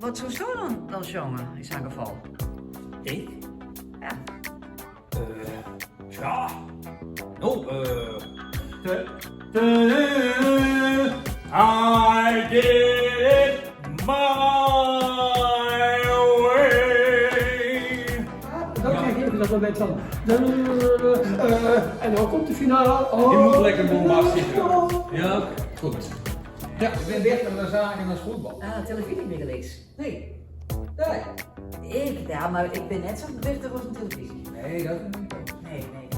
Wat soesto dan, dan sjonge yn sa'n gefal? Ik? Ja. Ja. No, I did it my way. Dan krijg je even dat moment van. En dan komt de finale. Oh. Je moet lekker bombastisch worden. Ja, goed. Ja, ik bin wichtiger saken as fuotbal. Ah, televyzje bygelyks. Nee. Nee. Ik, ja, mar ik bin net sa wichtich as in televyzje. Nee, dat is net. Nee, nee.